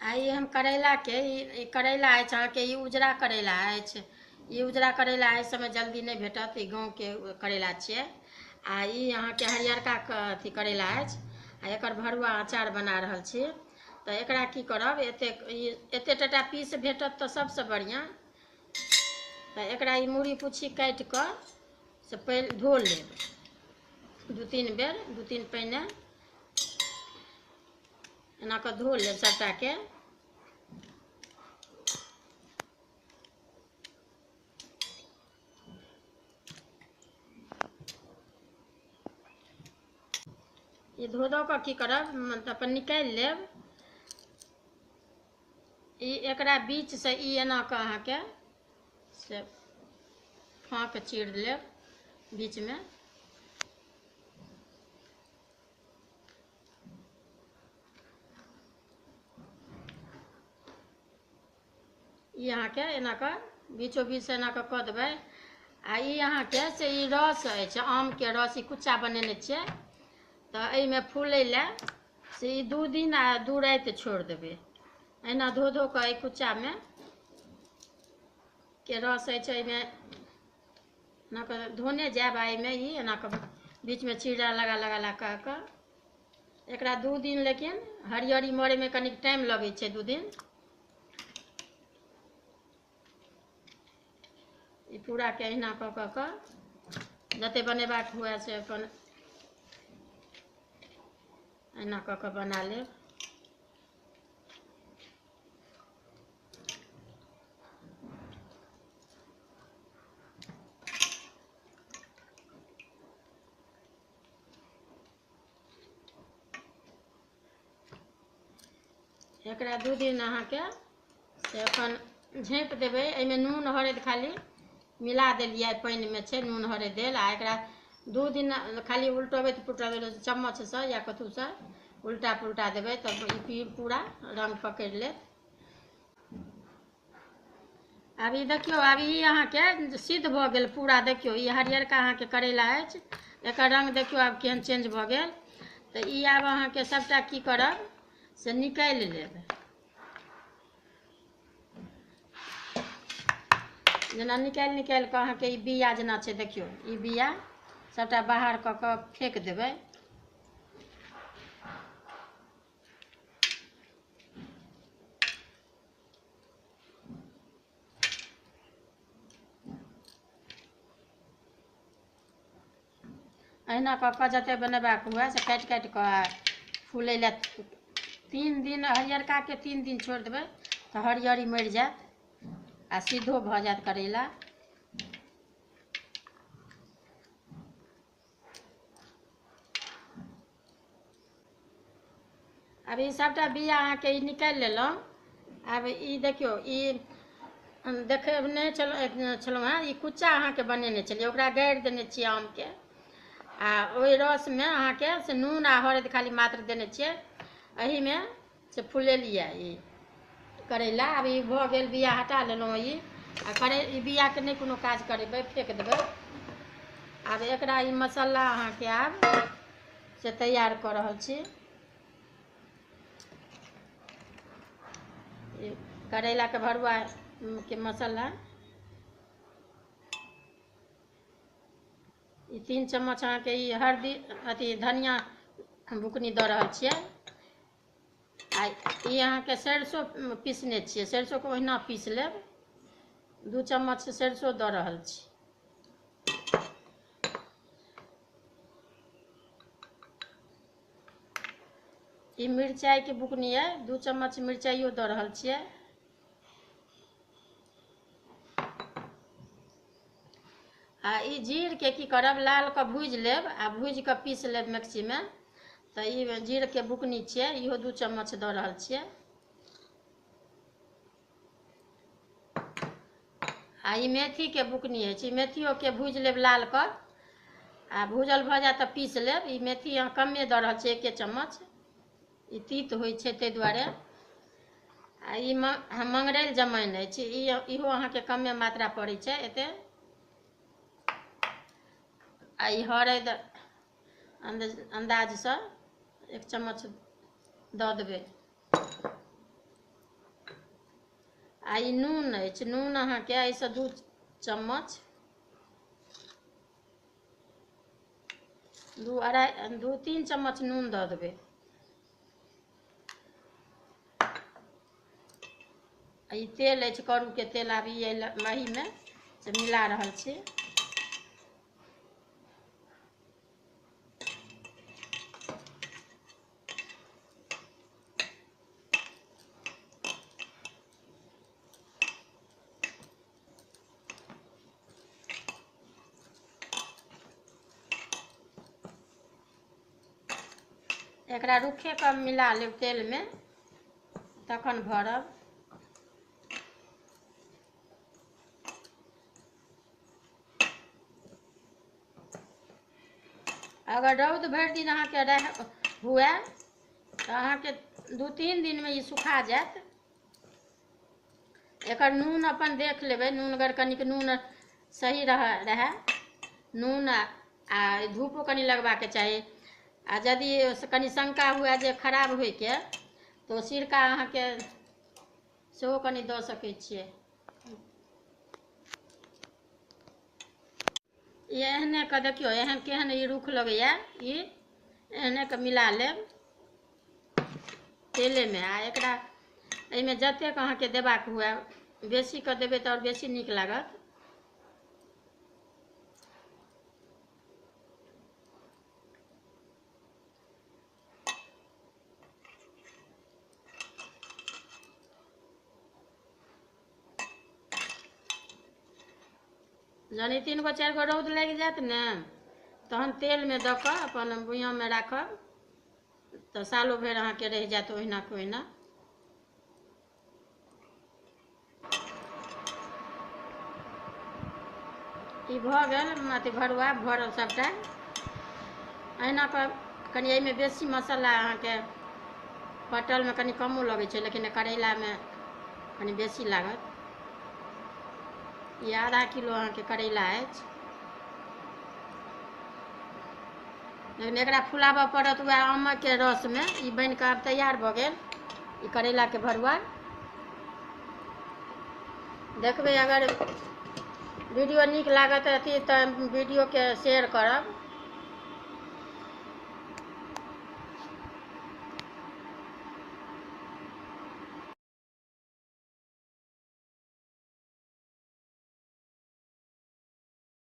आ ई हम करैलाके, ई करैला अछि अहाँके, ई उजरा करैला अछि। ई उजरा करैला एहि समय जल्दी नहि भेटत, ई गाँवके करैला छियै। आ ई अहाँके हरियरका अथी करैला अछि। आ एकर भरुआ अचार बना रहल छी। तऽ एकरा की करब, एतेक ई एते टटा पीस भेटत तऽ सबसँ बढ़िआँ। तऽ एकरा ई मूड़ी पूछी काटि कऽ से पहिले धो लेब 2-3 बेर, 2-3 पानि एना कऽ धो लेब सबटाके। ई धो धो कऽ की करब, मतलब अपन निकालि लेब। ई एकरा बीचसँ ई एना कऽ अहाँके से फाँक चीर लेब बीचमे। ई अहाँके एना कऽ बीचो बीच एना कऽ कऽ देबै। आ ई अहाँके से ई रस अछि, आमके रस, ई कुच्चा बनेने छियै। तऽ एहिमे फूलै लए से ई 2 दिन आ 2 राति छोड़ि देबै। एहिना धो धो कऽ एहि कुच्चामे के रस अछि एहिमे एना कऽ धोने जायब। आ एहिमे ई एना कऽ बीचमे चीरा लगा लगा लगा कऽ एकरा 2 दिन, लेकिन हरियरी मरैमे कनिक टाइम लगै छै, 2 दिन। ई पूराके अहिना कऽ कऽ कऽ जतेक बनेबाक हुए से अपन एना कऽ कऽ बना लेब। एकरा 2 दिन अहाँके से अपन झाँपि देबै। एहिमे नून हरदि खाली मिला देलियै, पानिमे छै नून हरदि देल। आ एकरा 2 दिन खाली उल्टबैत पुलटबैत चम्मचसँ या कथूसँ उल्टा पुल्टा देबै तब ई पूरा रङ्ग पकड़ि लेत। आब ई देखियौ, आब ई अहाँके सिद्ध भऽ गेल पूरा। देखियौ ई हरियरका अहाँके करैला अछि, एकर रङ्ग देखियौ आब केहन चेंज भऽ गेल। तऽ ई आब अहाँके सबटा की करब से निकालि लेब। जेना निकालि निकालि कऽ अहाँके ई बिया जेना छै, देखियौ ई बिया सबटा बाहर कऽ कऽ फेक देबै। अहिना कऽ कऽ जते बनेबाक हुए से काटि काटि कऽ फूलै लए 3 दिन, हरियरकाके 3 दिन छोड़ि देबै तऽ हरियरी मरि जायत आ सीधो भऽ जायत करैला। आब ई सबटा बिया अहाँके ई निकालि लेलहुँ। आब ई देखियौ, ई देखेने छलहुँ हेँ, ई कुच्चा अहाँके बनेने छलियै, ओकरा गाड़ि देने छियै आमके। आ ओहि रसमे अहाँके से नून आ हरदि खाली मात्र देने छियै, एहिमे से फुलेलियै ई करैला। आब ई भऽ गेल, बिया हटा लेलहुँ ई। आ ई बियाके नहि कोनो काज करेबै, फेक देबै। आब एकरा ई मसाला अहाँके आब से तैयार कऽ रहल छी। ई करैलाके भरुआके मसाला ई 3 चम्मच अहाँके ई हरदी अथी धनिया बुकनी दऽ रहल छियै। आ ई अहाँके सरिसो पीसने छियै, सरिसोके ओहिना पीस लेब। 2 चम्मच सरिसो दऽ रहल छी। ई मिरचाइके बुकनी अइ, 2 चम्मच मिरचाइयो दऽ रहल छियै। आ ई जीरके की करब, लाल कऽ भूजि लेब आ भूजि कऽ पीस लेब मिक्सीमे। तऽ ई जीरके बुकनी छियै, इहो 2 चम्मच दऽ रहल छियै। आ ई मेथीके बुकनी अछि, ई मेथियोके भूजि लेब लाल कऽ। आ भूजल भऽ जायत तऽ पीस लेब। ई मेथी अहाँ कमे दऽ रहल छियै, 1 चम्मच, ई तीत होइ छै ताहि दुआरे। आ ई मंगरैल जमाइन अछि, इहो अहाँके कमे मात्रा पड़ै छै एते। आ ई हरदि अन्दाजसँ 1 चम्मच दऽ देबै। आ ई नून अछि, नून अहाँके एहिसँ 2 चम्मच, 2 2.5 2 3 चम्मच नून दऽ देबै। ई तेल अछि करूके तेल, आब ई एहिमे से मिला रहल छी। एकरा रुखे कऽ मिला लेब तेलमे, तखन भरब। अगर रौद भरि दिन अहाँके रह हुए तऽ अहाँके 2-3 दिनमे ई सुखा जायत। एकर नून अपन देख लेबै, नूनगर कनिक नून सही रहए, नून आ धूपो कनि लगबाके चाही। आ यदि कनि शंका हुए जे खराब होइके तऽ सिरका अहाँके सेहो कनि दऽ सकै छियै। ई एहने कऽ देखियौ, एहन केहन ई रुख लगैया, ई एहने कऽ मिला लेब तेलेमे। आ एकरा एहिमे जतेक अहाँके देबाक हुए, बेसी कऽ देबै तऽ आओर बेसी नीक लागत। जहन 3 गो 4 गो रौद लागि जायत ने, तहन तेलमे दऽ कऽ अपन बुइयाँमे राखब तऽ सालो भरि अहाँके रहि जायत ओहिना के ओहिना। ई भऽ गेल अथी भरुआ भरल सबटा। एहिना कऽ कनि एहिमे बेसी मसाला अहाँके पटलमे कनि कमो लगै छै, लेकिन करैलामे कनि बेसी लागत। ई आधा किलो अहाँके करैला अछि, लेकिन एकरा फुलाबऽ पड़त वएह आमके रसमे। ई बनि कऽ आब तैयार भऽ गेल ई करैलाके भरुआ। देखबै अगर वीडियो नीक लागत अथी तऽ वीडियोके शेयर करब।